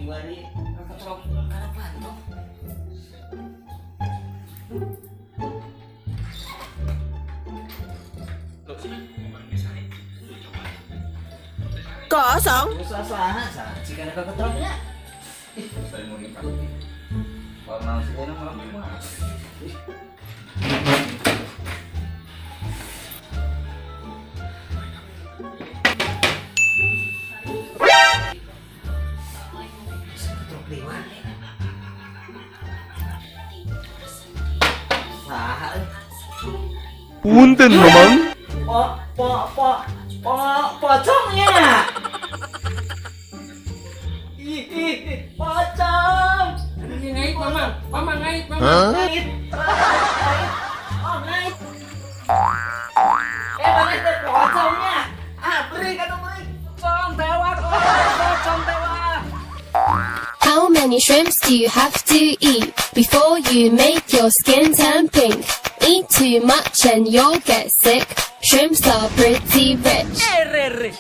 Kiwari ketrok kana panto. Kosong. Usaha saha jika ada ketroknya. Ih, saya mau nikah. Kalau langsung enak malam mah. Ketrok di mana? Saha euy? Punten, Mamang. Po po po po pocongnya. Ih, ih, ih, pocong. Ini ngait, Mamang. Mamang ngait, Mamang. Ngait, ngait, oh ngait. Eh, mana teh pocongnya? Ah, beri kata beri. Pocong tewak, oh, pocong tewak. How many shrimps do you have to eat before you make your skin turn pink? Eat too much and you'll get sick. Shrimps are pretty rich. RR.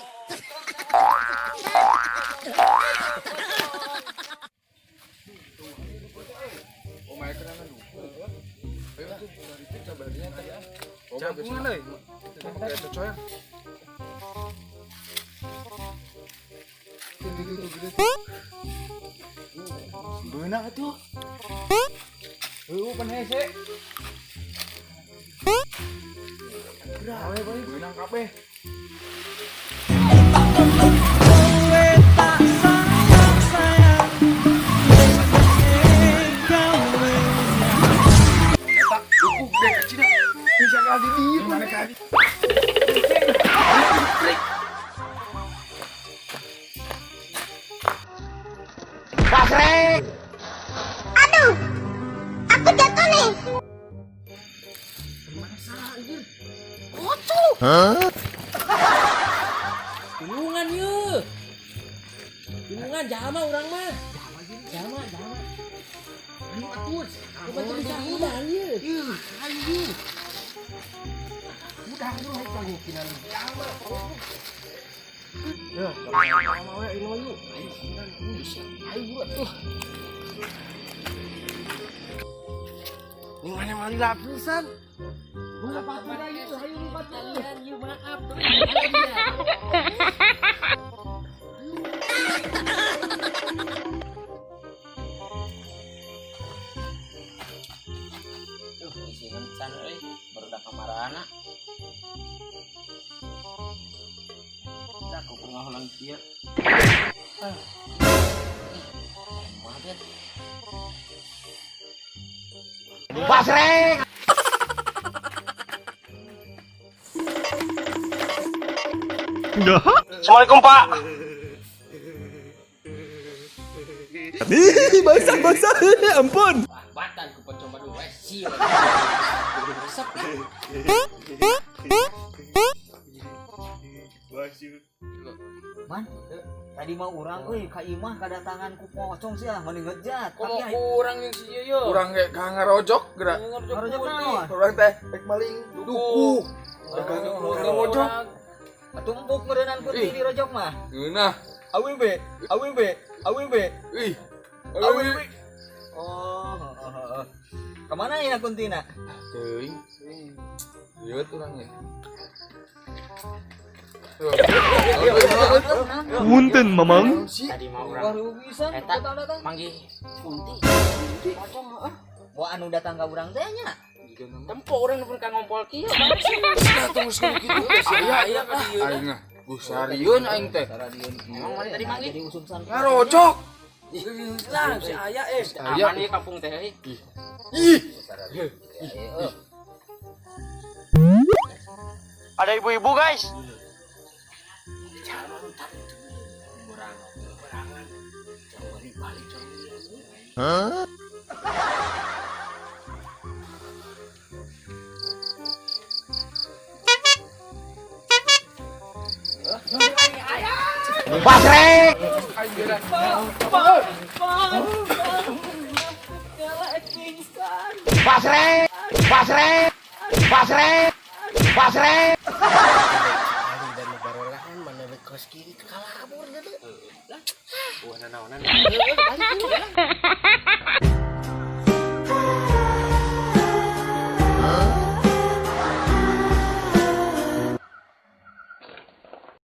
Oh, my God, lu. Ayo tuh, dari coba dia tadi ah. Jagungan euy. Pakai cocok ya. Tuh, tuh, tuh, tuh. Beunang atuh. Heueuh pan hese. Gawe bae beunang kabeh. Eta duku gede ka Cina. Bisa kali di mana kali. Aduh. Aku jatuh nih. Tulungan yeuh. Tulungan jama urang mah. Jama, jama. Ayo atuh. Coba tuh bisa udang yeuh. Ih, ayo. Udah lu hayu kina lu. Jama. Ya, sama we ini mah yuk. Ayo, ayo atuh. Ini mana mali lapisan? Maaf, kalian yeuh, maaf. Duh, isi can euy, baru kamarana. Dah kuku ngahulang kieu. Ah. Ih, maaf ya. Basreng. Assalamualaikum, Pak. Ih, basah basah. Ampun. Wah, batan ku pocong baru we sieu. Resep kan? Man, tadi mah urang euy ka imah kadatangan ku pocong sih lah mending ngejat. Komo kurang yang si ieu. Urang ge ka ngarojok geura. Ngarojok naon? Urang teh rek maling duku. Rek ngarojok. Tumpuk meureunan putih Ih. di rojok mah. Ngeunah. AWB, AWB, AWB. Ih. AWB. Oh, oh, oh, oh. Kemana ya kuntina? Teuing. Lihat urang ya. Punten, Mamang. Tadi mah urang Baru bisa eta datang-datang. manggih kunti. Pocong heeh. Wah anu datang ka urang teh nya. Tempo urang pun ka ngompol kieu. Datang geus kitu. Aya Aya ka dieu. aing mah. Gusarieun aing teh. Saradion kieu. Emang mana tadi manggih? Jadi usum san. Ngarojok. Lah, si aya eh. Aya. Aman ieu kampung teh euy. Ih. Ada ibu-ibu, guys. Basreng. Aing geura. Basreng. Basreng. Basreng. Basreng. Aing dan Barolaan mana kos kieu kalabur deuleu. Wah, nanaonan. Heeh, balik deui lah.